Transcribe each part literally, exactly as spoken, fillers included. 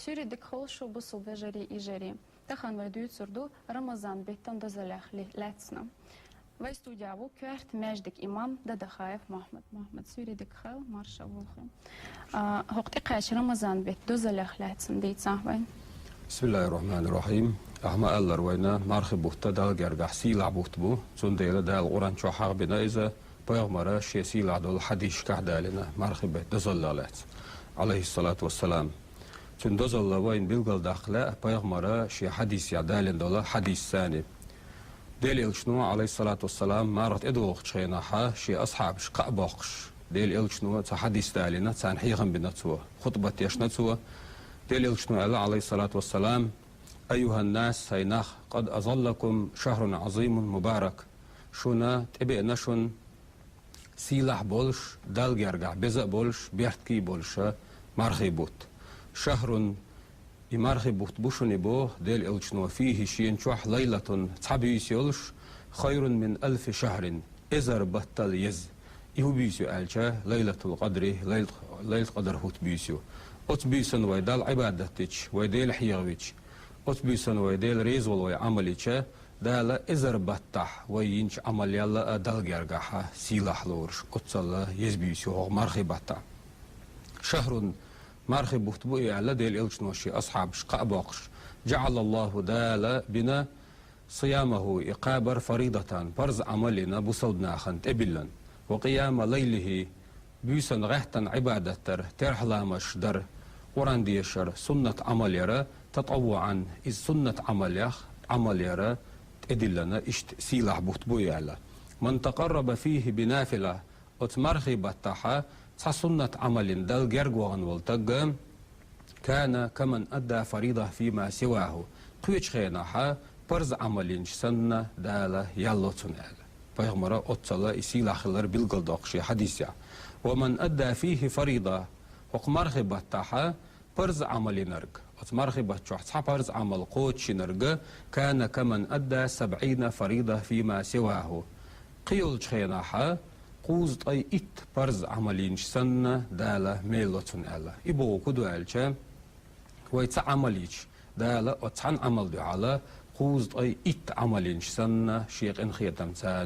Суьйре дика хуьлда шун, бусалба вежарий, йижарий. Тахан вай дуьйцур ду Рамазан беттан дозаллех ле-, лаьцна. Вай студехь ву коьрта маьждига имам Дадахаев Мохьмад. Мохьмад, суьйре дика хуьлда, марша вогӀийла. А, хӀокху тӀекхаьчначу Рамазан беттан дозаллех лаьцна дийцахь вайна. Бисмиллахир-рахманир-рахим. Ахьа ма-аллара вайна, мархи бутт Далла гергахь сийлахь бутт бу. Цундела Дала Къуръан чохь хьахбина иза, пайхамара шен сийлахь долу хьадисашкахь далийна мархи беттан дозаллех лаьцна, Ӏалайхиссалату вассалам. Цуьнан дозалла вайна билгалдаккха лаьа пайхамара шен хьадисехь далийна долу хьадисашца. Делан Элчано, Ӏалайхиссалату вассалам, марха тӀедогӀучу хенахь шен асхьабаш кхаъ боккхуш, Делан Элчано цхьа хьадис далийна, царна хьехам бина цо, хутбат дешна цо. Делан Элчано аьлла, Ӏалайхиссалату вассалам: «Айюхьан-нас, хӀай нах, къад азаллакум шахьрун Ӏазимун мубарак». Шуна тӀебеана шуна сийлахь болуш, Далла гергахь беза а болуш, беркате а болуш мархи бутт. «Шахьрун», и мархи бутт бу шуна, боху Делан Элчано, «фийхьи», шена чохь, «лайлатун», цхьа буьйса йолуш, «хайрун мин алфи шахьрин», эзар баттал еза. И хӀун буьйса ю аьлча, Лайлатул-Къадри, Лайл-, Лайлат-Къадр хӀутту буьйса ю. Оцу буьйсанна вай Далла Ӏибадат дича, вай Дела хьехавича, оцу буьйсанна вай Дела реза волу вай Ӏамал йича, Дала эзар баттахь вай йинчу Ӏамаллал а Далла гергахь сийлахь лоруш, оццул еза буьйса ю хӀокху мархи баттахь. «Шахьрун», мархи бутт бу и аьлла Делан Элчано шен асхьабаш кхаъ боккхуш, «жаӀалаллаху», Дала бина, «сиямаху», и кхабар, «фаридатан», парз Ӏамал йина бусалба нахана тӀебиллина, «ва къияма лайлихи», буьйсанна гӀаьттина Ӏибадат дар, терахьламаш дар, Къуръан дешар, суннат Ӏамал яр, «татаввуӀан», иза суннат Ӏамалех Ӏамал яр тӀедиллина, иштта сийлахь бутт бу и аьлла. «Ман такъарраба фийхьи бинафила», оцу мархи баттахь цхьа суннат Ӏамал йина Далла герга вахана волу стаг, «кана каман адда фаридатан фима сиваху». Кхечу хенахь парз Ӏамал йинчу санна Дала ял ло цунна аьлла. Пайхамара оццул и сийлахь хилар билгалдоккху шен хьадисехь. «Ва ман адда фийхьи фарида», хӀокху мархи баттахь парз Ӏамал йинарг, оцу мархи баттахь цхьа парз Ӏамал кхочушйинарг, «кана каман адда сабӀина фаридатан фима сиваху». Кхин йолчу хенахь кхузткъе итт парз Ӏамал йинчу санна Дала мел ло цунна аьлла. И бохург хӀун ду аьлча, вай цхьа Ӏамал йича, Дала оцу цхьана Ӏамал дуьхьал кхузткъе итт Ӏамал йинчу санна шен къинхетамца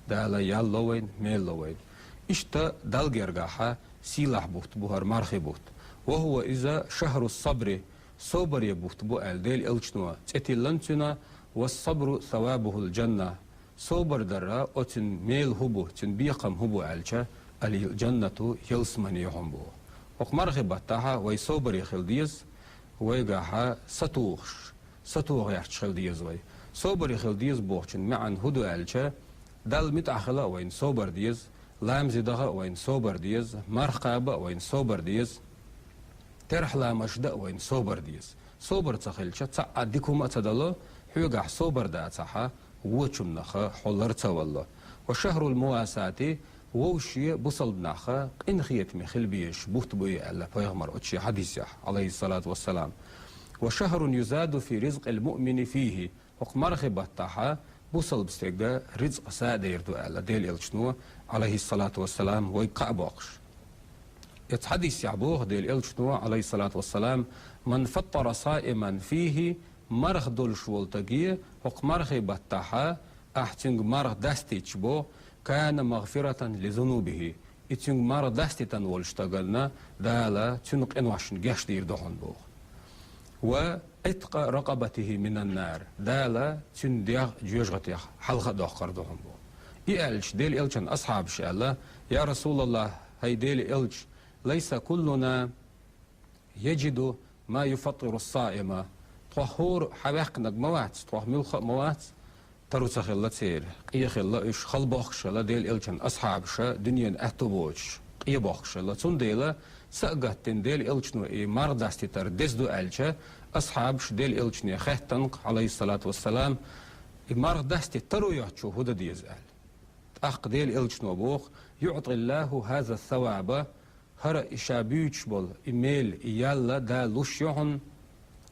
Дала ял ло вайна, мел ло вайна. Иштта Далла гергахь сийлахь бутт бу хӀара мархи бутт. «Ва хӀува», иза, «шахьрус-сабри», собаре бутт бу аьлла Делан Элчано цӀе тиллина цуьнан, «вас-сабру савабухул-жанна». Собар дар, оцуьнан мел хӀун бу, цуьнан бекхам хӀун бу аьлча, «ал-жаннату», ялсамани ю хьуна боху. ХӀокху мархи баттахь вай собаре хила деза, вайгахь сатухуш, сатуха гӀерташ хила деза вай. Собаре хила деза бохучун маьӀна хӀун ду аьлча, Далла муьтӀахь хила а вайна собар деза, ламазе даха а вайна собар деза, марха кхаба а вайна собар деза, терахьламаш дан а вайна собар деза. Собар ца хилча, цхьа а дика хӀума а ца дало, хьоьгахь собар дацахь, вочуннах хьо лар ца валало. «Ва шахьрул-мувасати», вовшийн бусалба нах къинхетаме хила безаш бутт бу и аьлла пайхамара оцу шен хьадисехь, Ӏалайхиссалату вассалам. «Ва шахьрун юзаду фи ризкъил-муъмини фийхьи». ХӀокху мархи баттахь бусалба стеган рицкъ са а дер ду аьлла Делан Элчано, Ӏалайхиссалату вассалам, вайга кхаъ боккхуш. Оцу хьадисехь боху Делан Элчано, Ӏалайхиссалату вассалам: «Ман фаттара саиман фийхьи», марха долуш волу стаге хӀокху мархи баттахь ахь цуьнга марха дастийча боху, «кана магъфиратан ли зунубихи». И цуьнга марха дастийтина волчу стаганна Дала цуьнан къиношна гечдийр ду хьуна боху. «Ва Ӏиткъа ракъабатихи минан-нар». Дала цуьнан дегӀ жоьжахатех хьалха а доккхур ду хьуна боху. И аьлча, Делан Элчанан асхьабаша аьлла: «Я Расулаллах, хӀай Делан Элча, лайса куллуна яджиду ма юфаттиру ссаима». Тхох хӀора хьан ваьккхинарг ма вац, тхох муьлхха а ма вац, таро ца хилла церан, къе хилла уьш, хала бохкуш хилла Делан Элчанан асхьабаш, дуьненан аьтто боцуш, къе бохкуш хилла. Цундела са а гатдина Делан Элчано и марха дастийтар деза ду аьлча, асхьабаша Делан Элчане хаьттина-кх, Ӏалайхиссалату вассалам, и марха дастийта таро йоцчо хӀун дан деза аьлла. ТӀаккха Делан Элчано боху: «ЮӀтӀиллаху хаза ссаваба». ХӀара и ша буьйцуш болу и мел, и ял Дала луш ю хьуна,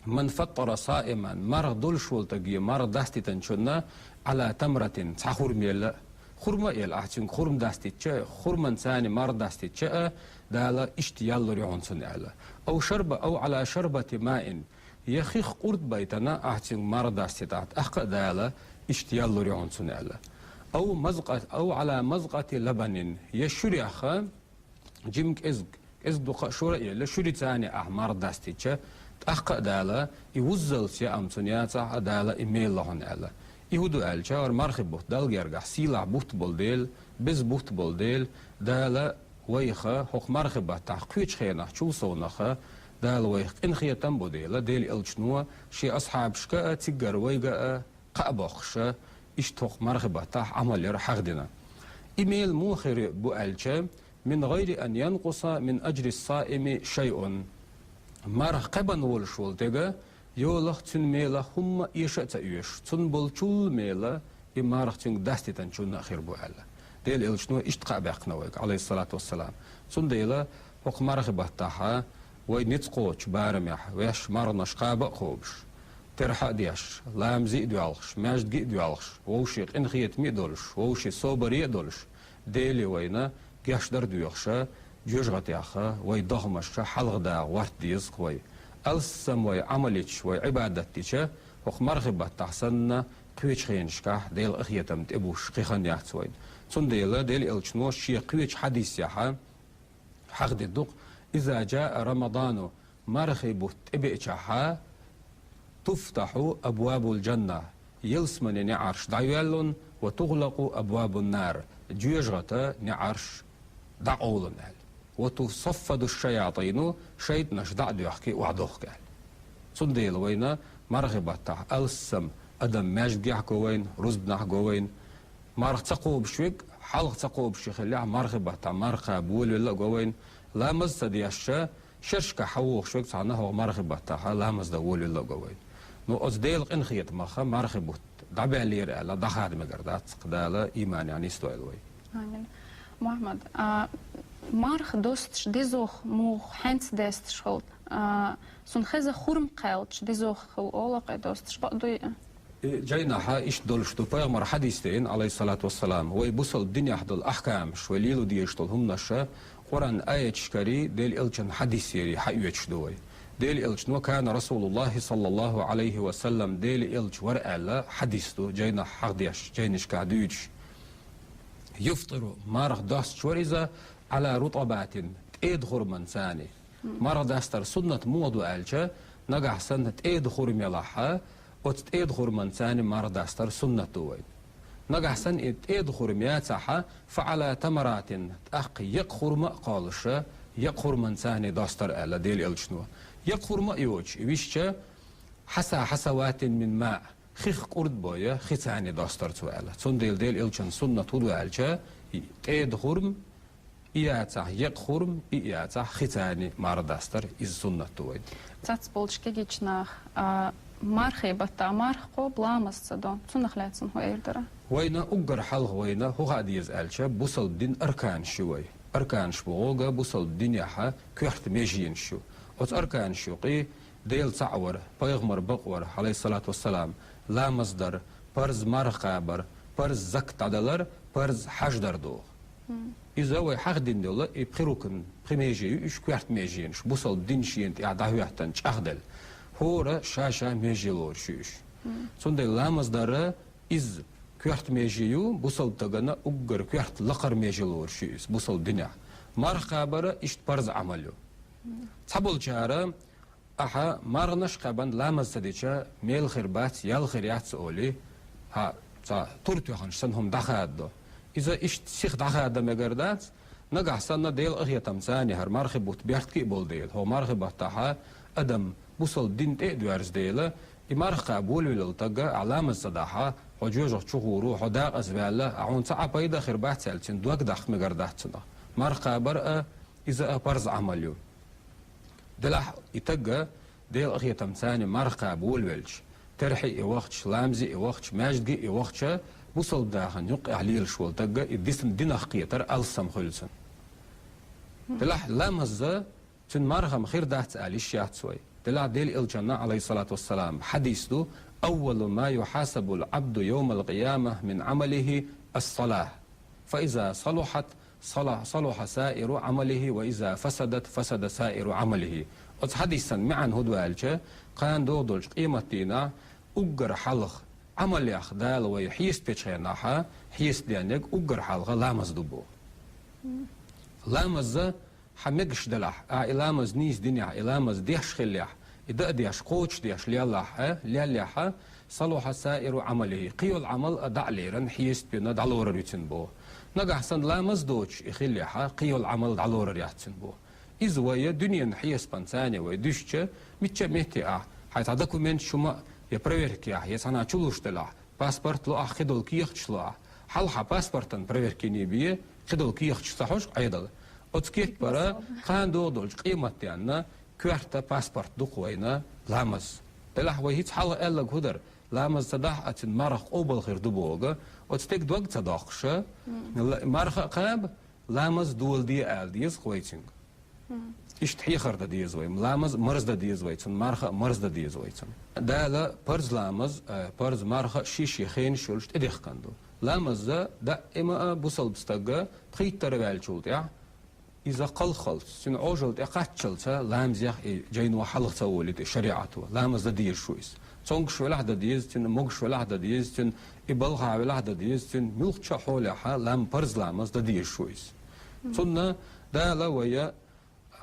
«ман фаттара саиман», марха долуш волу стаге марха дастийтинчунна, «Ӏала тамратин», цхьа хурма елла а, Хурма а ела ахь цуьнга хурма дастича, хурманца марха дастича а, Дала иштта ял лур ю хьуна цунна аьлла. Ау шарба, ау Ӏала шарбати маин, я хих къурд байтана ахь цуьнга марха дастита, тӀаккха а Дала иштта ял лур ю хьуна цунна аьлла. Ау мазкъа-, ау Ӏала мазкъати лабанин, я шуьрех а, жима кӀезиг, кӀезиг дукха а шура а елла, шуьрица ахь марха дастича, тӀаккха а Дала, и вуззалц яа-м цунна яцахь а, Дала и мел ло хьуна аьлла. И хӀун ду аьлча, хӀара мархи бутт Далла гергахь сийлахь бутт болу дела, беза бутт болу дела, Дала вайх хӀокху мархи баттахь кхечу хенахь чул совнаха, Дала вайх къинхетам а бо дела, Делан элчано шен асхьабашка а, цигара вайга а, кхаъ боккхуша, иштта хӀокху мархи баттахь Ӏамал яр хьахдина. И мел муха хир бу аьлча, мин гӀайри ан янкъуса мин аджри саими шайъун. Марха кхаьбан волуш волу дега, йолах цуьнан мелах хӀумма а эша а ца оьшу, цунна болчул мела и марха цуьнга даститанчунна а хир бу аьлла. Делан элчано иштта кхаъ баьккхина вайга, Ӏалайхиссалату вассалам. Цундела хӀокху мархи баттахьа вай ницкъ кхочу барамехь ваьш марханаш кхаба а кхобуш, терхьа а деш, ламазе а доьлхуш, маьждиге а доьлхуш, вовшийн къинхетаме а долуш, вовшийн собаре а долуш, Деле вайна гечдар а доьхуша, жоьжахатех вай дохамашка хьалха дагӀа гӀорта деза-кх вай. Алссам вай Ӏамал йича, вай Ӏибадат дича, хӀокху мархи баттахь санна, кхечу хенашкахь Делан къинхетам тӀебуссуш кхин хан яц вайна. Цундела Делан элчано шен кхечу хьадисехьа, хьахдина ду-кх: «Иза джаа Рамадану», мархи бутт тӀебеачахьа, «туфтахьу абвабул джанна», ялсаманин неӀарш дӀайоьллун, «ва тугӀлакъу абвабун нар», жоьжахатин неӀарш дӀакъовлун аьлла. «Ва тусаффаду шаятину», шайтӀанаш дӀа а доьхкий, охьадохку аьлла. Цундела вайна мархи баттахь алссам адам маьждигехь го вайна, рузбанахь го вайна, марха ца кхобуш верг, хьалха ца кхобуш хиллехь, мархи баттахь марха кхаба волавелла а го вайна, ламаз ца дешша, шерашкахь хьан вохуш верг цхьанна хӀокху мархи баттахьа ламаз дан волавелла а го вайна. Ну, оцу Делан къинхетамаха мархи бутт дӀабаьллера аьлла, дӀахада мегар дац-кх, Дала ийманехь нисдойла вай. Амин. Мухьаммад, а, марха достуш дезох муха хьаьнца десташ хилла? А, цунна хеза хурма кхаьллачу дезох хилла олу-кх и достуш, бакъ дуй? И жайнахьа иштта долуш ду, пайхамара хьадис деана, Ӏалайхиссалату вассалам, вай бусалба динехь долу ахкамаш, вай лело дезаш долу хӀуманаш Къуръан аяташкарий, Делан элчан хьадисерий хьаоьцуш ду вай. Делан элчано: «Кана Расулуллахи саллаллаху Ӏалайхи ва саллам», Делан элча вара аьлла хьадис ду, жайнахь хьахдеш, жайнашкахь дуьйцуш. «Юфтиру», марха достуш вара иза, «Ӏала рутабатин», тӀеда хурманца. Марха дастар суннат муха ду аьлча, нагахь санна тӀеда хурма ялахьа, оцу тӀеда хурманца марха дастар суннат ду вайна. Нагахь санна и тӀеда хурма яцахьа, «фа Ӏала тамаратин», тӀаккха екъа хурма а кхоллуша, екъа хурманца достар аьлла Делан элчано. Екъа хурма а йоцуш, и висча, «хьаса хьасаватин мин маъ», хих къурд бой, хица достар цо аьлла. Цундела Делан элчан суннат хӀун ду аьлча, тӀеда хурма, и яцахь екъа хурма, и яцахь хица марха дастар, иза суннат ду вайна. Цац болчу кегийчу наха, а, мархи баттахь марха кхобу, ламаз ца до, цунах лаьцна хӀун эр дара? Вайна уггар хьалха вайна хӀун хаа деза аьлча, бусалба дин арканаш ю вай. Арканаш бохург бусалба динехьа коьрта меженаш ю. Оцу арканаш юкъе Дела цхьаъ вара, пайхамар бакъ вара, Ӏалайхиссалату вассалам, ламаз дар, парз марха кхабар, парз закат дӀадалар, парз хьаж дар доху. Иза вай хьахдина долу и пхи рукн, пхи меже ю уьш, коьрта меженаш, бусалба дин шена тӀехь дӀахӀоьттина чӀагӀделла. ХӀора ша-ша меже лоруш ю уьш. Цундела ламаз дар иза коьрта меже ю, бусалба стагана уггар коьрта лакхара меже лоруш ю иза бусалба динехь. Марха кхабар иштта парз Ӏамал ю. Цхьаболчара Ахьа марханаш кхаьбна ламаз ца дича, мел хир бац, ял хир яц олий, хьан цхьа тур тоьхна санна хӀума дӀахададо. Иза иштта сиха дӀахадан мегар дац, нагахь санна Делан къинхетамца хӀара мархи бутт беркате а болу дела, хӀо мархи баттахьа адам бусалба дин тӀе а доьрзу дела, и марха кхаба волавелла тагга ахьа ламаз ца дахьа, хьо жоьжахати чу гӀур ву, хьо декъаза ваьлла, ахьа хьуна цхьа а пайда а хир бац аьлла, цуьнан дог даккха мегар дац цунах. Марха кхабар а, иза а парз Ӏамал ю. Делахь и тагга Делан къинхетамца марха кхаба волавелча, терхье а вахча, ламазе а вахча, маьждиге а вахча, бусалба дахана юккъехь лелаш волу тагга и дисна динах кхетар алсам хуьлу цунна. Делахь ламазза цуьнан мархам хир дац аьлла йиш яц вай. Делахь Делан элчанна, Ӏалайхиссалату вассалам, хьадис ду: «Аввалу ма юхьасабул Ӏабду йовмал къиямахь мин Ӏамалихи ас-салахь». فإذا صلحت صلح صلح سائر عمله وإذا فسدت فسد سائر عمله. Оцу хьадисан маьӀна хӀун ду аьлча, кхана догӀу долчу къематдийнахь уггар хьалха Ӏамалех Дала вай хьесап дечу хенахь, хьесап деннарг уггар хьалха ламаз ду боху. Ламаза хьан мегаш делахь, ахь и ламаз нийса динехь, и ламаз деш хиллехь, и дан а деш, кхочушдеш леллахь, леллехь, صلح سائر عمله, кхин йолу Ӏамал а дӀа а лерина, хьесап бина дӀалорар ю цуьнан боху. Нагахь санна ламаз доцуш и хиллехь, кхин йолу Ӏамал дӀалорар яц цуьнан боху. Иза вай дуьненан хьесапан царна вай дуьстича, мичча а метте ахь, хьайн цхьа документаш хӀума а, я проверкехь, я цхьана чу луш делахь, паспорт ло ахь, кхидолу кехаташ ло ахь. Хьалха паспортан проверкиний бе, кхидолу кехаташ ца хьожу Ӏедал. Оцу кеппара кхана догӀу долчу къематденна коьрта паспорт ду-кх вайна ламаз. Делахь вай хӀинца хьалха аьлларг хӀун дара, ламаз ца дахь а цуьнан марха къобал хир ду боху, оцу стеган дог ца доккхуша, ла-, марха а кхаба, ламаз доладе ала деза-кх вай цуьнга. Иштта хьехар дан деза вай, ламаз марз дан деза вай цунна, марха а марз дан деза вай цунна. Дала парз ламаз а, парз марха а шен-шен хенаш йолуш тӀедехкан ду. Ламаза даима а бусалба стага пхийттара ваьллачул тӀаьхьа, иза кхалххалц, цуьнан Ӏожалла тӀе кхаччалца ламазех и жайно хьалха ца волуьйту и шариӀато. Ламаз дан дезаш ву иза. Цомгуш велахь дан деза цуьнан, могуш велахь дан деза цуьнан, и балхахь велахь дан деза цуьнан, муьлххачу а хьолехь лам-, парз ламаз дан дезаш ву иза. Цунна Дала вай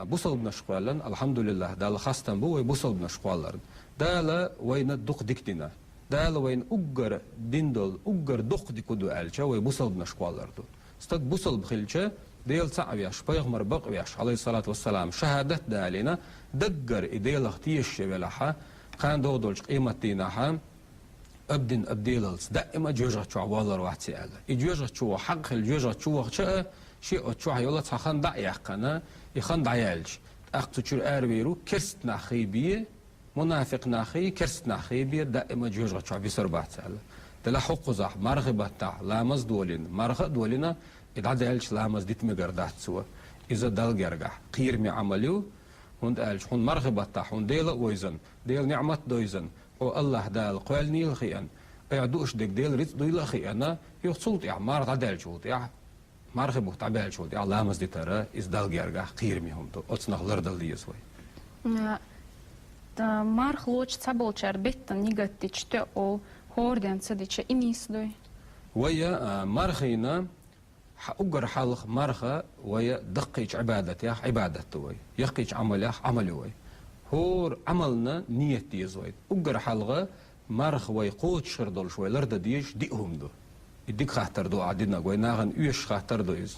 бусалбанаш кхоьллина, алхьамдулиллахӀ, Далла хастам бу вай бусалбанаш кхолларна. Дала вайна дукха дика дина. Дала вайна уггар дина долу, уггар доккха дика хӀун ду аьлча, вай бусалбанаш кхоллар ду. Стаг бусалба хилча, Дела цхьаъ веш, пайхамар бакъ веш, Ӏалайхиссалату вассалам, шахӀадат далийна, даггара и Делах тешаш велахь, кхана догӀу долчу къематдийнахь, абдин абделалц даима а жоьжахати чохь воллар вац и аьлла. И жоьжахати чу ваха хьакъ хилла, жоьжахати чу вахча а, шен оцу чохь йолу цхьа хан дӀа а яьккхина, и хан дӀаяьлча, тӀаккха цу чуьра аравийр ву керст нах хий бен, мунафикъ нах хий, керст нах хий бен, даима а жоьжахати чохь бисар бац аьлла. Делахь хӀокхузахь, мархи баттахь, ламаз долийна, марха а долийна, и дӀадаьлча ламаз дита мегар дац цо. Иза Далла гергахь кхераме Ӏамал ю, хӀунда аьлча хьуна мархи баттахь хьуна Дела а вевзина, Делан ниӀмат а девзина, хьо АллахӀ Дала кхоьллинийла а хиъна, айхьа дууш дерг Делан рицкъ дуйла а хиъна, юха цул тӀаьхьа марха дӀадаьллачул тӀаьхьа, мархи бутт дӀабаьллачул тӀаьхьа ламаз дитар, иза Далла гергахь кхераме хӀума ду, оцунах лардала деза вай. А, та, марха лочу цхьаболчара беттан нигат дича, тӀе а олу, хӀора ден ца дича, и нийса дуй? Вай, а, мархина, хьа-, уггар хьалха марха вай даккхийчу Ӏибадатех Ӏибадат ду вай, яккхийчу Ӏамалех Ӏамал ю вай. ХӀора Ӏамална ният деза вай. Уггар хьалха марха вай кхочуш хир долуш вай лардан дезаш диъ хӀума ду. И дика хаттар ду ахь динарг, вай нахана оьшуш хаттар ду иза.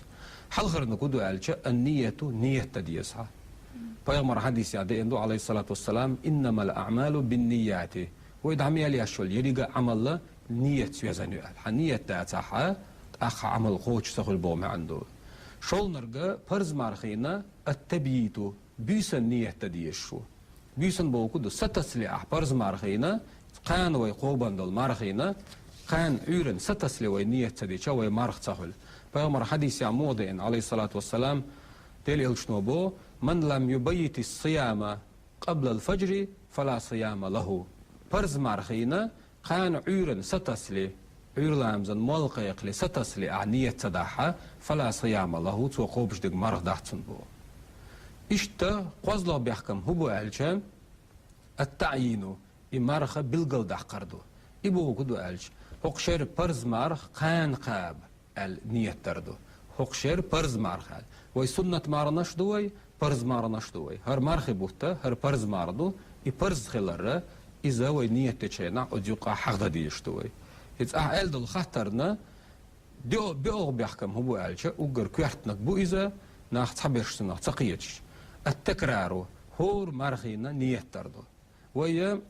Хьалхарниг хӀун ду аьлча, ан-нияту, ният дан деза хьан. Пайхамар хьадисехь деана ду, Ӏалайхиссалату вассалам, «Иннамал аъмалу бинниятти». Вай дӀа мел еш йолу еррига а Ӏамал ниятца везан ю аьлла. Хьан ният дацахь, тӀаккха хьан Ӏамал кхочуш ца хуьлу боху маьӀна ду. ШолгӀаниг парз мархина ат-табйиту, буьйсан ният дан дезаш ву. Буьйсан бохург ду, сатасале ахь парз мархина, кхана вай кхобан долу мархина, кхана Ӏуьйранна сатасале вай ният ца дича, вай марха ца хуьлу. Пайхамар хьадисехь муха деана, Ӏалайхиссалату вассалам, Делан элчано боху, «Ман лам юбаййитис-сияма къаблал фаджри, фала сияма лаху». Парз мархина, кхана Ӏуьйранна сатасале, Ӏуьйра ламазан молла кхайкхале сатасале ахь ният ца дахь, фала сияма лаху, цо кхобуш дерг марха дац цунна боху. Иштта кхозлагӀа бехкам хӀун бу аьлча, ат-таъйину, и марха билгалдаккхар ду. И бохург хӀун ду аьлча, хӀокху шеран парз марха кхана кхаба аьлла ният дар ду. ХӀокху шеран парз марха аьлла. Вай суннат марханаш ду вай, парз марханаш ду вай. ХӀара мархи бутт, хӀара парз марха ду, и парз хиларра, иза вай ният дечу хенахь оцу юккъахь хьахдан дезаш ду вай. Иза ахь аьлла долу хаттарна, био-, биогӀу бехкам хӀун бу аьлча, уггар коьртаниг бу иза, нах цхьаберш цунах ца кхеташ. Ат-такрару, хӀора мархина ният дар ду. Вай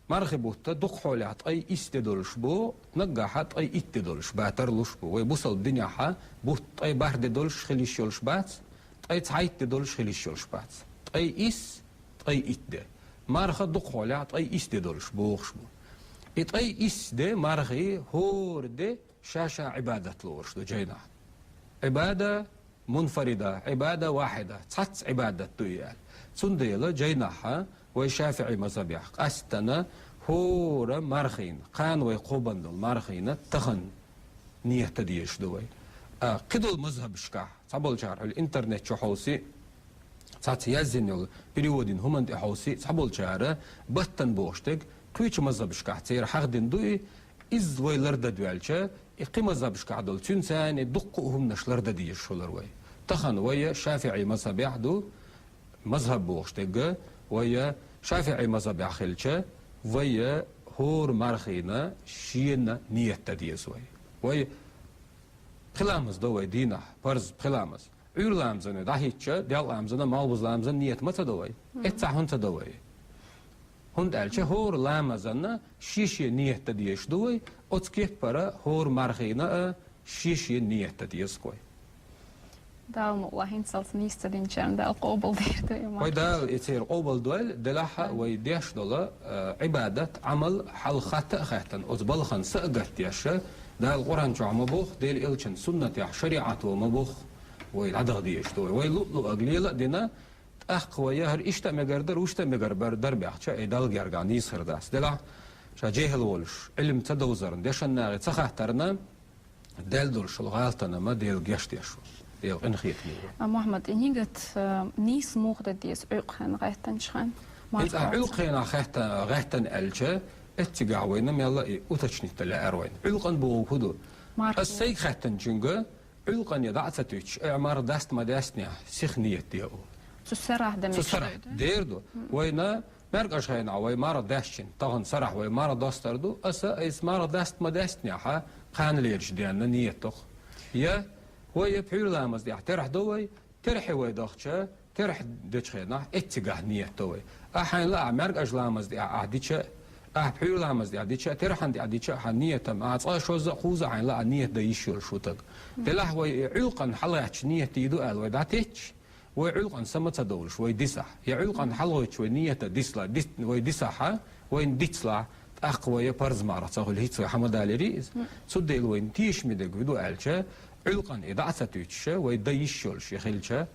мархи бутт дукха хьолехь ткъе исс де долуш бу, наггахьа ткъе итт де долуш ба, тарлуш бу. Вай бусалба динехьа бутт ткъе бархӀ де долуш хила йиш йолуш бац, ткъе цхьайтта де долуш хила йиш йолуш бац. Ткъе исс, ткъе итт де. Марха дукха хьолехь ткъе исс де долуш бохуш бу. И ткъе исс де мархи хӀора де ша-ша Ӏибадат лоруш ду жайнахь. Ӏибада мунфарида, Ӏибада вахьида, цхьацца Ӏибадат ду и аьлла. Цундела жайнахьа вай шафиӀи мазхабехь къаьсттана хӀора мархина, кхана вай кхобан долу мархина тахана ният дан дезаш ду вай. А, кхыдолу мазхьабашкахь, цхьаболчара хьуьлла интернет чу хьовсий, цхьацца яздина йолу переводийн хӀуманна тӀе хьовсий, цхьаболчара баттана бохуш дерг, кхечу мазхьабашкахь церан хьахдина ду и, иза вай лардан доьлча, и кхин мазхьабашкахь долу цуьнца цхьаьна дуккха а хӀуманаш лардан дезаш хилар вай. Тахана вай шафиӀий мазхьабехь ду, мазхьаб бохуш дерг, вай шафиӀий мазхьабехь хилча, вай хӀора мархина шена ният дан деза вай. Вай пхи ламаз до вай дийнахь, парз пхи ламаз. Ӏуьйра ламазана дӀахӀиттича, делкъа ламазана, малхбуза ламазана ният ма ца до вай. Эццахь хӀунда ца до вай? ХӀунда аьлча хӀора ламазана шен-шен ният дан дезаш ду вай, оцу кеппара хӀора мархина а шен-шен ният дан деза вай. Дала мукъ лахь, хӀинцалц нийса ца динчарна Дала къобалдийр ду и марха. Вай Дала и церан къобалдойла, делахь а вай деш долу, а, Ӏибадат, Ӏамал хьалха хатта а хаьттина, оцу балхана са а гатдеш, Дала Къуръан чохь ма боху, Делан элчан суннатехь, шариӀато ма боху, вай дӀадаха дезаш ду вай. Вай луъ-луъаг лела а дина, тӀаккха вай хӀара иштта а мегар дара, вуьшта а мегар бар-, дара баьхча, и Далла гергахь нийса хир дац. Делахь, ша жехӀал волуш, Ӏилма ца довзарна, дешан нахе ца хаттарна, Дел долуш гӀалтана ма Дела гечдеш ву, Дела къинхетаме ву. А, Мухьаммад, и нигат, а, нийса муха дан деза Ӏуьлкъа хенахь гӀаьттинчу хенахь? ХӀинца а Ӏуьлкъа хенахь гӀаьтта-, гӀаьттина аьлча, эццигахь вайна мелла а и уточнить дан лаьара вайна. Ӏуьлкъана бохург хӀун ду? Марха. Ас сайга хаьттинчуьнга, Ӏуьлкъане дӀа а ца туьттуш, э, марха даста ма даьстинехь, сиха ният де ву. Цу сарахь дан мегаш ду. Цу сарахь дер ду. Вайна маьркӀажа хенахь вай марха даьстчина, тахана сарахь вай марха достур ду, аса айса марха даста ма даьстинехь, кханалерчу денна ният доккху. Я вай я пхьуьйра ламаза тӀехь терхьа до вай, терхье вай дахча, терхье дечу хенахь эццигахь ният до вай. Ахь хьайна лаахь маьркӀажа ламаза тӀехь ахь дича, ахь пхьуьйра ламаза тӀехь дича, терхьана тӀехь дича, ахьа ниятам, ахьа цкъа шозза а, кхузза а хьайна лаахь ният дан йиш йолуш ву таг. Делахь вай и Ӏуьлкъана хьалагӀаьттича ният дийр ду аьлла вай дӀатетташ, вай Ӏуьлкъана са ма ца довлуш, вай дисахь. Я Ӏуьлкъана хьалагӀоьттуш вай ният дисла-, дис-, вай дисахьа, вайна дицлахь, тӀаккха вай парз марха ца хуьлу, хӀинца вай хьа ма далийрий иза. Цундела вайна тешаме дерг хӀун ду аьлча, Ӏуьлкъана и дӀа а ца туьттуш, вай дан йиш йолуш и хилча,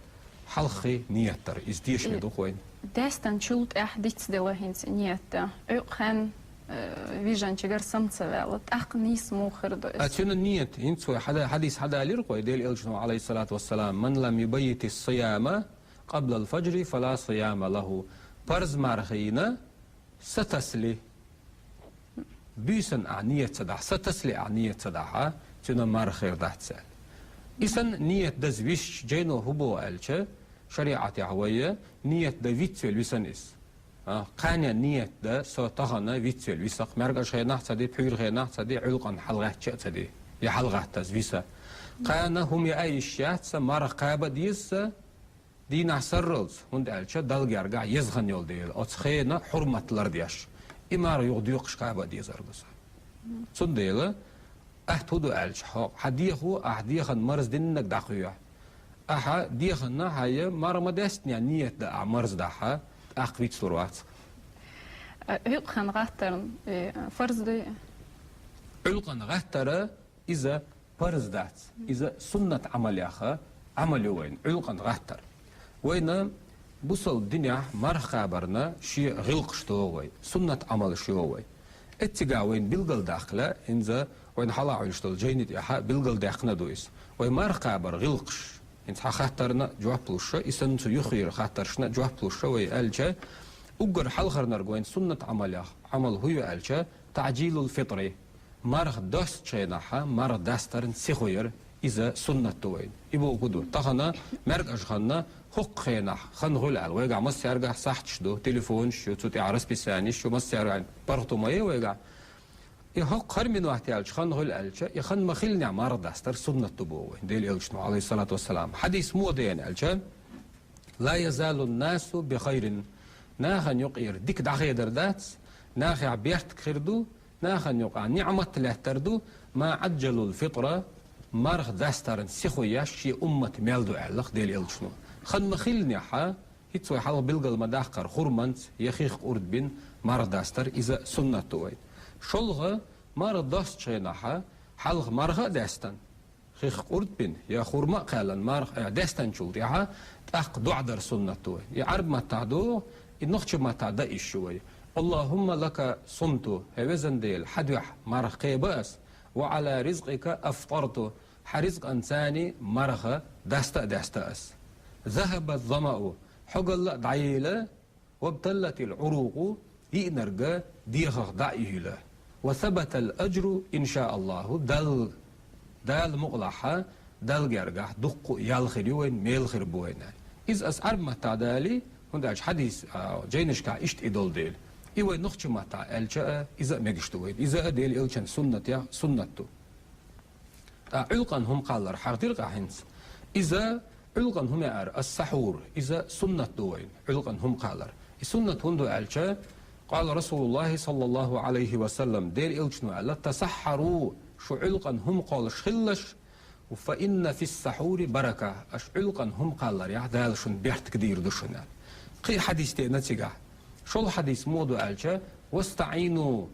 хьалххе ният дар, иза тешаме ду-кх вайна. Даьстанчул тӀаьхьа дицделла хӀинца ният дан. Ӏуьлкъа хенахь, э, вижначигара са ма ца ваьлла, тӀаккха нийса муха хир ду иза? А цуьнан ният, хӀинца вай хьада-, хьадис хьадалийра-кх вай, Делан элчано, Ӏалайхиссалату вассалам: «Ман лам юбаййити ссияма къаблал фаджри, фала сияма лаху». Парз мархина са тасале, буьйсанна ахь ният ца дахь, са тасале ахь ният ца дахь, цуьнан марха хир дац аьлла. И санна ният даза висча, жайно хӀун боху аьлча, шариӀатехь вай ният дан вицвелла висана иза. А, кхана ният дан со тахана вицвелла висакх, маьркӀажа хенахь а ца де, пхьуьйра хенахь а ца де, Ӏуьлкъана хьалагӀаьттича а ца де, я хьалагӀаттаза виса. Кхана хӀума яа йиш яц сан, марха кхаба а деза сан, дийнахь сарралц, хӀунда аьлча Далла гергахь еза хан йолу дела, оцу хенан хьурмат лардеш, и марха юха доькхуш кхаба а дезарг ду сан. Цундела, атта хӀун ду аьлча, хьо, хьан дехо, ахь деханна марз диннарг дӀакхоьхьу. Ахьа деханна хьан я марха ма даьстинехь ният дан ахь марз дахь, тӀаккха вицлур вац. Ӏуьлкъа хенахь гӀаттарна, э, фарз дуй? Ӏуьлкъана гӀаттара иза парз дац, иза суннат Ӏамал яха Ӏамал ю вайна, Ӏуьлкъана гӀаттар. Вайна бусалба динехь марха кхабарна шен гӀиллакхаш догӀу вай, суннат Ӏамалш йогӀу вай. Эццигахь вайна билгалдаккха лаьа, хӀинца вайна хьалха Ӏуьллуш долу жайни тӀехь билгалдаьккхина а ду иза. Вай марха кхабар гӀиллакхаш, хӀинца хьан хаттарна жоп луш, и санна цу юххера хаттаршна жоп луш вай аьлча, уггар хьалхарнарг вайна суннат Ӏамалех Ӏамал хӀун ю аьлча, таӀжилул фитри. Марха достучу хенахь марха дастарна сихо яр, иза суннат ду вайна. И бохург ду, тахана маьркӀажа ханна хӀокху хенахь хан хуьлу аьлла, вайгахь массаьргахь сахьташ ду, телефонаш ю, цу тӀехь расписаниш ю, массаьргахь паргӀато ма е вайгахь. И хӀокху хӀара минот яьлча хан хуьлу аьлча, и хан ма-хиллинехь марха дастар суннат ду боху вайна, Делан элчано, Ӏалайхиссалату вассалам. Хьадис муха деана аьлча, ла язалу ннасу би хайрин. Нахана юкъера дика дӀахедар дац, нахехь бертиг хир ду, нахана юкъахь ниӀмат лаьттар ду, ма Ӏаджалул фитра, марха дастарна сихо еш шен уммат мел ду аьлла-кх Делан элчано. Хан ма-хиллинехь, хӀинца вай хьалха билгал ма-даккхара, хурманца я хих къурд бина марха дастар, иза суннат ду вайна. ШолгӀа, марха достучу хенахь, хьалха марха а даьстина, хих къурд бина, я хурма а кхаьллина марха, э, даьстинчул тӀаьхьа, тӀаккха доӀа дар суннат ду вай. И Ӏарб маттахь ду, и нохча маттахь дан йиш ю вай. Аллахумма лака сумту, хӀай везан Дела, хьан дуьхьа марха кхаба ас, ва Ӏала ризкъика афтарту, хьа ризкъанцани марха даста а даста ас. ذهب الظمأ, хьогалла а дӀаелла, وابتلت العروق, йиънарг дегӀах дӀа а юьйла. وثبت الأجر إن شاء الله, Далла, Дала мукъалахь, Далла гергахь дуккха а ял хир ю вайна, мел хир бу вайна. Иза ас Ӏарбий маттахь далий, хӀунда аьлча хьадис, а, жайнашкахь иштта и долу дела. И вай нохчийн маттахь аьлча а, иза а мегаш ду вайна. Иза а Делан элчан суннатех суннат ду. ТӀаккха Ӏуьлкъана хӀума кхаллар хьахдира-кх ахь хӀинца. Иза Ӏуьлкъана хӀума яра, ас-сахьур, иза суннат ду вайна, Ӏуьлкъана хӀума кхаллар. И суннат хӀунда ду аьлча, قال رسول الله صلى الله عليه وسلم, Делан элчано аьлла: تسحروا, шу Ӏуьлкъана хӀума кхоллуш хилалаш, فإن في السحور بركة, аша Ӏуьлкъана хӀума кхалларехь Дала шуна бертиг дийр ду шуна. Кхин а хьадис деана цигахь. ШолгӀа хьадис муха ду аьлча: واستعينوا,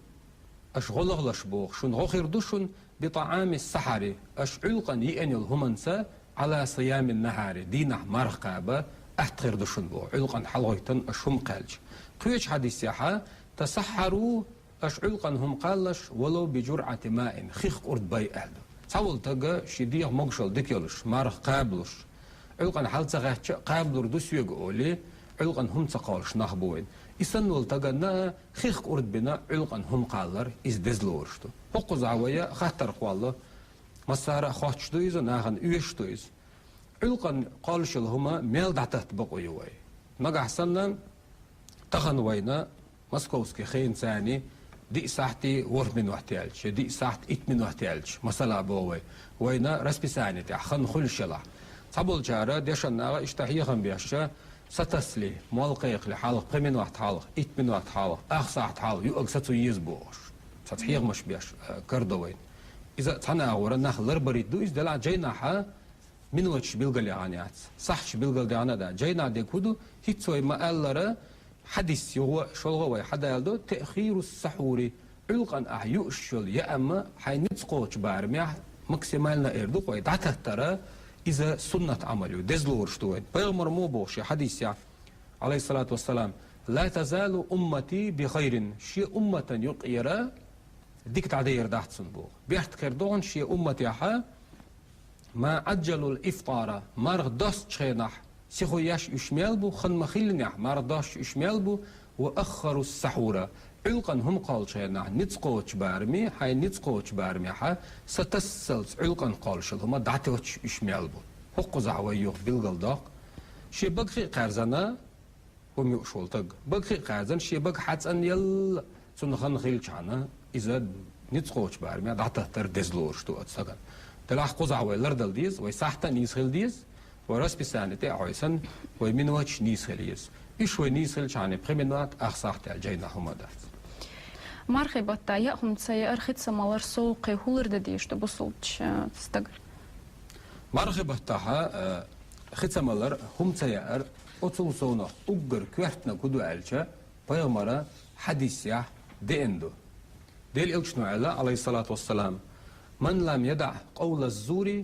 аша гӀо лахалаш боху, шуна гӀо хир ду шуна, بطعام السحر, аша Ӏуьлкъана йиъна йолу хӀуманца, على صيام النهار, дийнахь марха кхаба атта хир ду шуна боху, Ӏуьлкъана хьалагӀойту аша хӀума кхаьлча. Кхечу хьадисехь: تسحروا, аша Ӏуьлкъана хӀума кхаллаш, ولو بجرعة ماء, хих кӀурд бай аьлла ду. Цхьаволу стага шен дегӀан могушалла дика йолуш, марха кхабалуш, Ӏуьлкъана хьал ца гӀаьттича а кхабалур ду соьга олий, Ӏуьлкъана хӀума ца кхоллуш нах бу вайна. И санна волу стаганна а хих кӀурд бина Ӏуьлкъана хӀума кхаллар иза деза лоруш ду. ХӀокхузахь вай хаттар кхолло, массара а хоттуш ду иза, нахана оьшуш ду иза. Ӏуьлкъана кхоллуш йолу хӀума мел дӀататта бакъо ю вай? Нагахь санна, тахана вайна московский хенацани диъ сахьтий ворхӀ минот яьлча, я диъ сахьт итт минот яьлча, масала боху вай, вайна расписание тӀехь хан хуьлуш елахь. Цхьаболчара дешан наха иштта хьехам беш, сатасале, молла кхайкхале хьалха, пхи минот хьалха, итт минот хьалха, ах сахьт хьалха юург сацо еза бохуш, цхьацца хьехамаш беш, э, карадо вайна. Иза цхьана агӀора нах ларбарийта ду, иза делахь жайнахьа миноташ билгалъяхьана яц, сахьташ билгалдаьхьна а дац. Жайнахь дерг хӀун ду, хӀинца вай ма-аллара, хьадис юха а, шолгӀа а вай хьадалладо: تأخير السحور, Ӏуьлкъана ахь юуш йолу яа хӀума хьайн ницкъ кхочу барамехь, максимально эр ду-кх вай, дӀататтара, иза суннат Ӏамал ю, деза лоруш ду вайна. Пайхамара муха боху шен хьадисехь, عليه الصلاة والسلام: لا تزال أمتي بخير, шен умматан юкъера дика дӀадер дац цунна боху. Бертиг хир ду хьуна шен умматехь, ما عجلوا الإفطار, марха достучу хенахь сихо еш уьш мел бу, хан ма-хиллинехь марха достуш уьш мел бу, وأخروا السحور, Ӏуьлкъана хӀума кхоллучу хенахь ницкъ кхочу бараме, хьайн ницкъ кхочу барамехь сатассалц Ӏуьлкъана кхоллуш йолу хӀума дӀатоттуш уьш мел бу. ХӀокхузахь вай юха билгалдоккху. Шен багахи а кхаьрзина, хӀума юуш волу стаг. Багахи а кхаьрзина, шен бага хьацӀанъелла, цунна хан хилчахьана, иза ницкъ кхочу барамехь дӀататтар деза лоруш ду оцу стагана. Делахь кхузахь вай лардала деза, вай сахьт а нийса хила деза, вай расписание тӀе а хьойсана, вай миноташ нийса хила еза. Уьш вай нийса хилчахьана, пхи минот, ах сахьт аьлла жайнахь хӀума дац. Мархи баттахь яа хӀума ца яар, хи ца малар сов кхин хӀун лардан дезаш ду бусалбачу, э, стагана? Мархи баттахь, э, хи ца малар, хӀума ца яар, оцул совнах уггар коьртаниг хӀун ду аьлча, пайхамара хьадисехь деана ду. Делан элчано аьлла, عليه الصلاة والسلام: من لم يدع قول الزور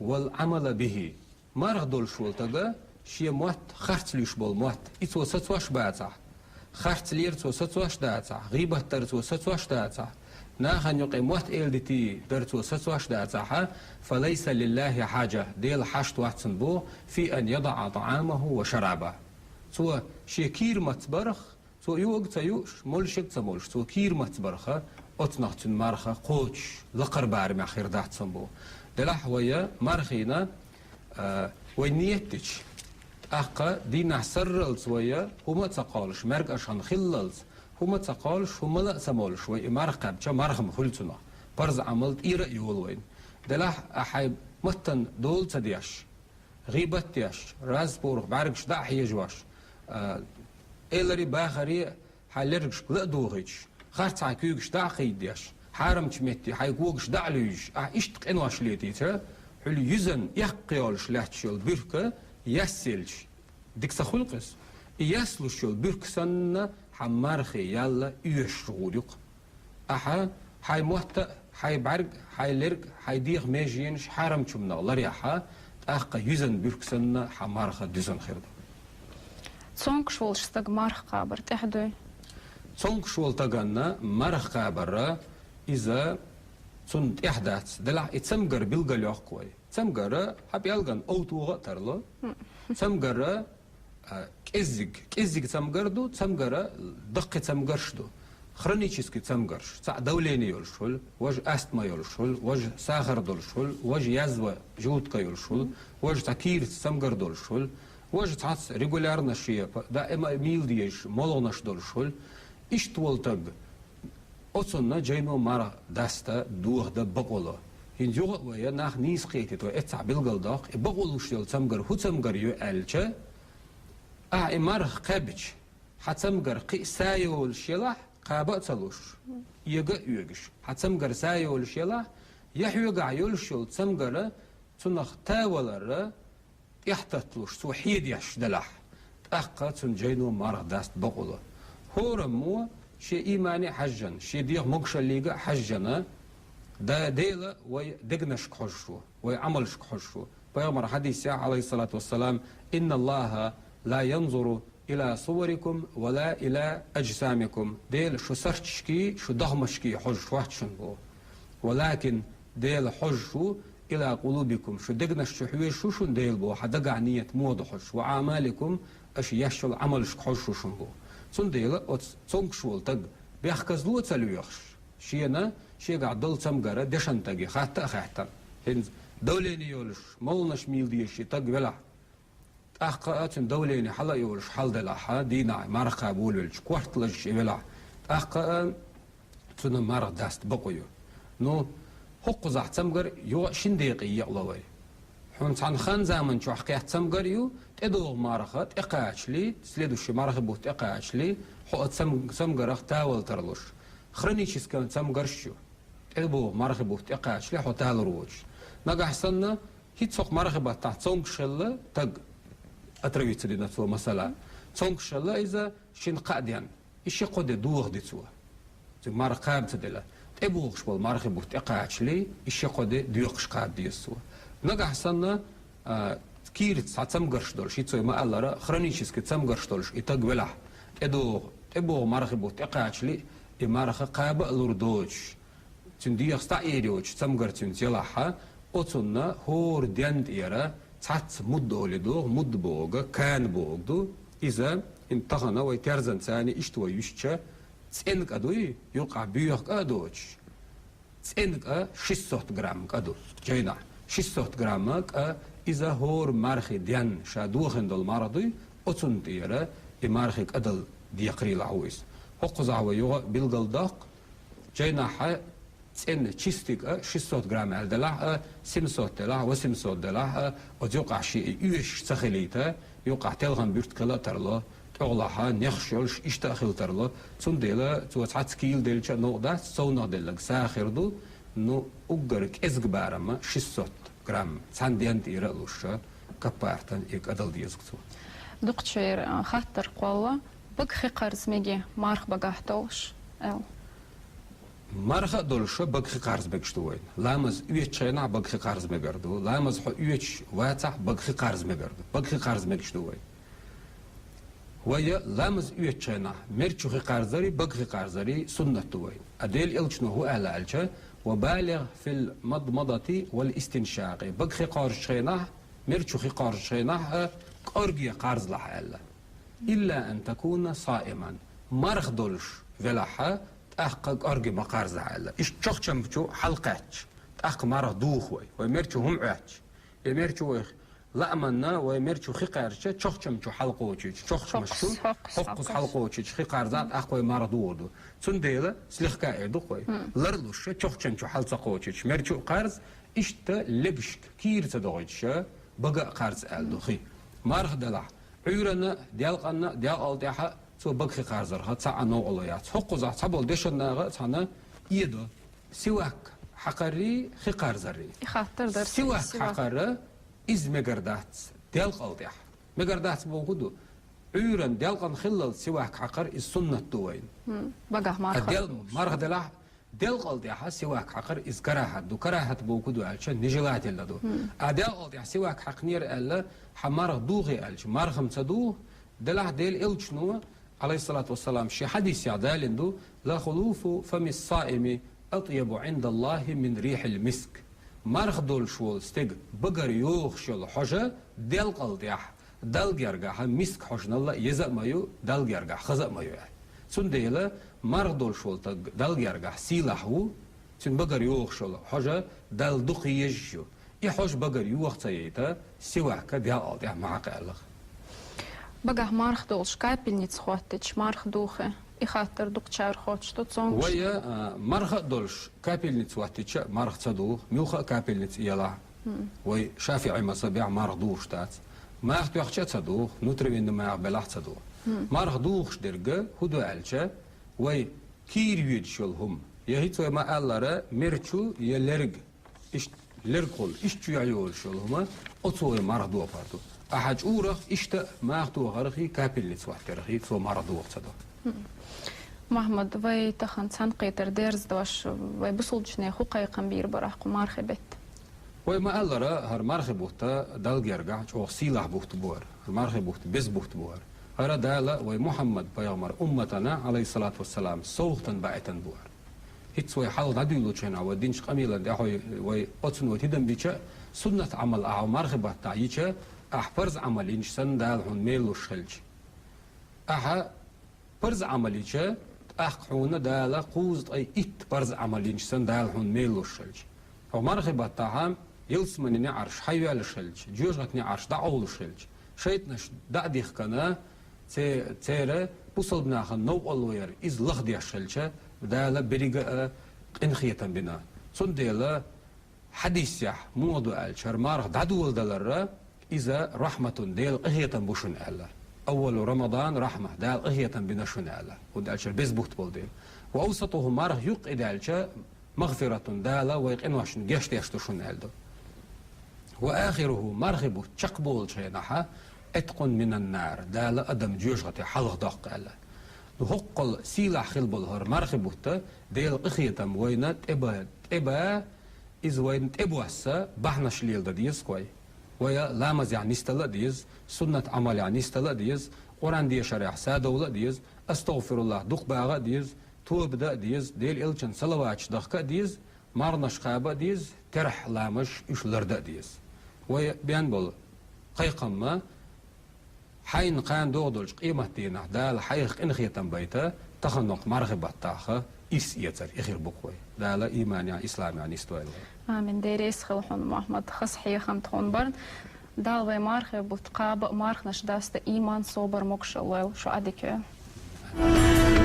والعمل به. Марха долуш волу стага шен мотт, харц луьйш болу мотт, и цо сацош бацахь, харц лер цо сацош дацахь, гӀийбат дар цо сацош дацахь, нахана юкъе мотт эладитий дар цо сацош дацахь, فليس لله حاجة, Дела хьашт вац цунна боху, في أن يدع طعامه وشرابه. Цо шен кийра маца барах, цо юург ца юуш, моллушерг ца моллуш, цо кийра маца барах, оцунах цуьнан марха кхочуш, лакхара барамехь хир дац цунна боху. Делахь вай мархина, а, вай ниет дича, тӀаккха дийнахь сарралц вай хӀума а ца кхоллуш, маьркӀаж хан хиллалц, хӀума а ца кхоллуш, хӀумма а ца моллуш, вай и марха кхаьбча, марха ма хуьлу цунах. Парз Ӏамал тӀера а йолу вайна. Делахь а хьайн маттана дола ца деш, гӀийбат деш, раз-пурах бӀаьргаш дӀа а хьежош, а, эларе, бахаре хьайн лергашка ла а дохуьйтуш, харц хьайн куьйгаш дӀа а кхийдеш, хьарамчу метте хьайн когаш дӀа а луьйжуш, ахь иштта къинош летийча, хьуьлла юьзан эккха йолуш лаьтташ йолу буьрка яьсса елча, дика ца хуьлу-кх иза? И яьсса луш йолу буьрка санна, хьан мархи ялла оьшуш гӀур ю-кх. Ахьа хьайн мотт а, хьайн бӀаьрг, хьайн лерг, хьайн дегӀан меженаш хьарамчу хӀуманах ларъяхь, тӀаккха юьзан буьрка санна, хьан марха дуьзна хир ду. Цомгуш волчу стага марха кхабар тӀехь дуй? Цомгуш волу стаганна марха кхабар, иза цунна тӀехь дац. Делахь и цамгар билгал йоккху вай. Цамгара хьан пӀелган овтугӀа а тарло. Цамгара, а, кӀеззиг, кӀеззиг цамгар ду, цамгара даккхий цамгарш ду. Хронический цамгарш, цхьаъ давление йолуш хуьлу, важа астма йолуш хуьлу, важа сахар долуш хуьлу, важа язва желудка йолуш хуьлу, важа цхьа кийраца цамгар долуш хуьлу, важа цхьацца регулярно шен п-, даима мийла дезаш молханаш долуш хуьлу. Иштта волу таг, оцунна жайно марха даста дохадан бакъо ло. ХӀинца юха а вай нах нийса кхетийта, вай эццахь билгал доккху, и бакъо луш йолу цамгар хӀун цамгар ю аьлча, ахьа и марха кхаьбча, хьан цамгар кхин а са йолуш елахь, кхаба а ца луш, эга а оьгуш, хьан цамгар са йолуш елахь, я хьоьгахь йолуш йолу цамгара цунах тавалара тӀехь татталуш, цо хьедеш делахь, тӀаккха цунна жайно марха даста бакъо ло. ХӀораммо шен иймане а хьаьжжина, шен дегӀан могушаллига а хьаьжжина, да-, Дела вай дегнашка хьожуш ву, вай Ӏамалшка хьожуш ву. Пайхамар хьадисехь, Ӏалайхиссалату вассалам: «Инналлаха ла янзуру ила суварикум ва ла ила аджсамикум». Дела шу сарташкий, шу дахмашкий хьожуш вац шуна боху. «Валакин», Дела хьожуш ву, «ила къулубикум», шу дегнаш чу хьоьжуш ву шуна Дела боху, хьан дагахь нийят муха ду хьожуш, «ва аъмаликум», аша еш йолу Ӏамалшка хьожуш ву шуна боху. Цундела оцу цомгуш волу таг бехказло а ца лоьхуш, шена шегахь долу цамгара дешан таге хатта а хаьттина. ХӀинца давление йолуш, молханаш мийла дезаш и таг велахь, тӀаккха а цуьнан давление хьала а йолуш хьал делахь, дийнахь марха кхаба волавелча, корта лазаш и велахь, тӀаккха а цунна марха даста бакъо ю. Ну, хӀокхузахь цамгар юха а шина декъе екъало вай. Хьуна цхьана хан-заман чохь кхетта цамгар ю, тӀедогӀу марха тӀекхачале, следующий мархи бутт тӀекхачале, хьо а цам-, цамгарах тавал тарлуш. Хронический цамгарш ю. ТӀедогӀу мархи бутт тӀекхачале хьо талур воцуш. Нагахь санна, хӀинца хӀокху мархи баттахь цомгуш хилла таг, отравиться дина цо, масала. Цомгуш хилла иза шина-кхаа денна. И ши-кхо де дохади цо. Цуьнан марха кхаба ца делла. ТӀебогӀуш болу мархи бутт тӀекхачале, и ши-кхо де доькхуш кхаба деза цо. Нагахь санна, а, кийраца цхьа цамгарш долуш, хӀинца вай ма-аллара, хронический цамгарш долуш и таг велахь, тӀедогӀу, тӀебогӀу мархи бутт тӀекхачале, и марха кхаба а лур доцуш, цуьнан дегӀаца дӀаэр йоцуш цамгар цуьнца елахь, оцунна хӀора денна тӀера цхьацца мудда олий догӀу, мудда бохург кана бохург ду. Иза, хӀинца тахана вай терзан царна иштта вай вуьстича, цӀена кӀа дуй, юккъахь боьха кӀа а доцуш, цӀена кӀа шестьсот грамм кӀа ду, жайнахь. Шестьсот грамм кӀа, иза хӀора мархи денна ша дохийна долу марха дуй, оцунна тӀера и мархи кӀадал декхарийлахь ву иза. ХӀокхузахь вай юха а билгал доккху, жайнахь цӀена чистый кӀа шестьсот грамм аьлла делахь а, семьсот делахь, восемьсот делахь а, оцу юккъахь шен и оьшуш ца хилийта, юккъахь телхина буьртиг хила а тарло, тӀехулахь нехаш йолуш иштта а хила тарло. Цундела цо цхьацца кийла делча а новкъа дац, совнаха делларг сагӀа хир ду, ну, уггар кӀезга барамма шестьсот грамм, цхьана денна тӀера а луш, каппартан и кӀадал деза цо. Дукхачеран хаттар кхолла, бага хи кхарза меге марха багахь долуш, аьлла. Марха а долуш бага хи кхарза мегаш ду вайна. Ламаз оьцучу хенахь бага хи кхарза мегар ду. Ламаз хьо оьцуш вацахь, бага хи кхарза мегар ду. Бага хи кхарза мегаш ду вайна. Вай ламаз оьцучу хенахь мер чу хи кхарзари, бага хи кхарзари суннат ду вайна. А Делан элчано хӀун аьлла аьлча: «Ва балигӀ фил мадмадати вал истиншакъи». Бага хи кхорзучу хенахь, мер чу хи кхорзучу хенахь а кӀорге кхарзалахь аьлла. «Илла ан такуна саиман». Марха долуш велахь, тӀаккха кӀорге ма кхарзалахь аьлла. Иштта чохчам чу хьалакхаьчча, тӀаккха марха духу вай. Вай мер чу хӀума Ӏоьттича, я мер чу вай лааманна, вай мер чу хи кхаьрча, чохчам чу хьалакхочуьйтуш, чохчамаш чу, хӀокхуза хьалакхочуьйтуш хи кхарзахь, тӀаккха вай марха духур ду. Цундела слегка эр ду-кх вай. Ларлуш, чохчам чу хьал ца кхочуьйтуш, мер чу а кхарз, иштта легашка кийра ца дохуьйтуш, бага а кхарз аьлла ду хи. Марха делахь, Ӏуьйранна а, делкъанна а, делкъал тӀехь а цо бага хи кхарзарх цхьа а новкъарло яц. ХӀокхузахь цхьаболу дешан наха а цхьаьна эдо. Сивак хьакхаррий, хи кхарзаррий? И хаттар дара. Сивак хьакхар, иза мегар дац делкъал тӀехь. Мегар дац бохург ду, Ӏуьйранна, делкъанна хиллал сивак хьакхар иза суннат ду вайна. Багахь марха. А дел-, марха делахь, делкъал тӀехь сивак хьакхар иза карахьат ду. Карахьат бохург ду аьлча, нежелательно ду. А делкъал тӀехь сивак хьакхнера аьлла, хьан марха духий аьлча, марха-м ца духу, делахь Делан элчано, Ӏалайхиссалату вассалам, шен хьадисехь далийна ду: «Ла хулуфу фами ссаими «أطيب عند الله من ريح المسك». Марха долуш волу стеган багара йогӀуш йолу хьожа делкъал тӀехь, Далла гергахь миск хьожанал еза а ма ю, Далла гергахь хаза а ма ю аьлла. Цундела марха долуш волу стаг Далла гергахь сийлахь ву, цуьнан багара йогӀуш йолу хьожа Далла дукха езаш ю. И хьожа багара йогӀу ца яйта, сивак делкъал тӀехь ма хьакха аьлла. Багахь марха долуш капельница хӀоттича, марха духу? И хаттар дукхачара хоттуш ду цомгуш. Вай, а, марха а долуш капельница хӀоттича, марха ца духу, муьлхха а капельница елахь. Вай шафиӀи мазхабехь марха духуш дац. Маха тоьхча а ца духу, внутренний маха белахь а ца духу. Марха духуш дерг хӀун ду аьлча, вай кийра йоьдуш йолу хӀума. Я хӀинца вай ма-аллара, мерчу я лерг. Иштта лергахула, иштта чоьхьа йолуш йолу хӀума, оцо вай марха дохор ду. Ахьа чӀурах иштта а маха тохарх а, капельница хӀоттарх а цо марха дохо ца до. Махьмад, вай тахана цхьаьнакхетар дерзадош, вай бусулбачунна хӀун кхайкхам бийр бара кху мархи бетта? Вай ма-аллара, хӀара мархи бутт Далла гергахь чӀогӀа сийлахь бутт бу хӀара. ХӀара мархи бутт беза бутт бу хӀара. ХӀара Дала вай Мухьаммад пайхамар умматана, Ӏалайхиссалату вассалам, совгӀатана баийтина бу хӀара. ХӀинца вай хьалха дӀадуьйлучу хенахь, вай динчу къамелан тӀехь вай, вай оцунна вай тидам бича, суннат Ӏамал ахьа мархи баттахь йича, ахьа парз Ӏамал йинчу санна Дала хьуна мел луш хилча. Ахьа парз Ӏамал йича, тӀаккха хьуна Дала кхузткъе итт парз Ӏамал йинчу санна Дала хьуна мел луш хилча. Хьо мархи баттахьа, ялсаманин неӀарш хьайоьллуш хилча, жоьжахатин неӀарш дӀакъовлуш хилча, шайтӀанаш дӀа а дихкана, це-, церан бусалба нахана новкъарло яр иза лахдеш хилча, Дала беррига а къинхетам бина. Цундела хьадисехь муха ду аьлча, хӀара марха дӀадоладаларра, иза рахьматун, Делан къинхетам бу шуна аьлла. Аввалу Рамадан рахьма, Дала къинхетам бина шуна аьлла. ХӀунда аьлча беза бутт болу дела. Ва авсатуху, марха юккъе даьлча, магъфиратун, Дала вай къиношна гечдеш ду шуна аьлла ду. Ва ахируху, мархи бутт чекхболучу хенахьа, Ӏиткъун минан нар, Дала адам жоьжахатех хьалхадоккху аьлла. Ну, хӀоккхул сийлахь хила болу хӀара мархи бутт, Делан къинхетам вайна тӀеба, тӀеба, иза вайна тӀебосса бахьанаш леладан деза вай. Вай ламазехь нисдала а деза, суннат Ӏамалехь нисдала а деза, Къуръан дешарехь садовла а деза, астагъфируллахӀ дукха баха а деза, тоба дан а деза, Делан элчанна салаваташ дахка а деза, марханаш кхаба а деза, терахь ламазаш уьш лардан а деза. Вай бен болу кхайкхам ма, хьайна кхана догӀу долчу къематдийнахь Дала хьайх къинхетам байта, таханлерчу мархи баттахь ирс эцар, и хир бу-кх вай. Дала иманехь, исламехь нисдойла вай. Амин. Деррис хила хьуна, Мухьаммад, хаза хьехам тхуна барна. Дала вай мархи бутт кхаба а, марханаш даста иман, собар, могушалла лойла, шу Ӏадика йойла.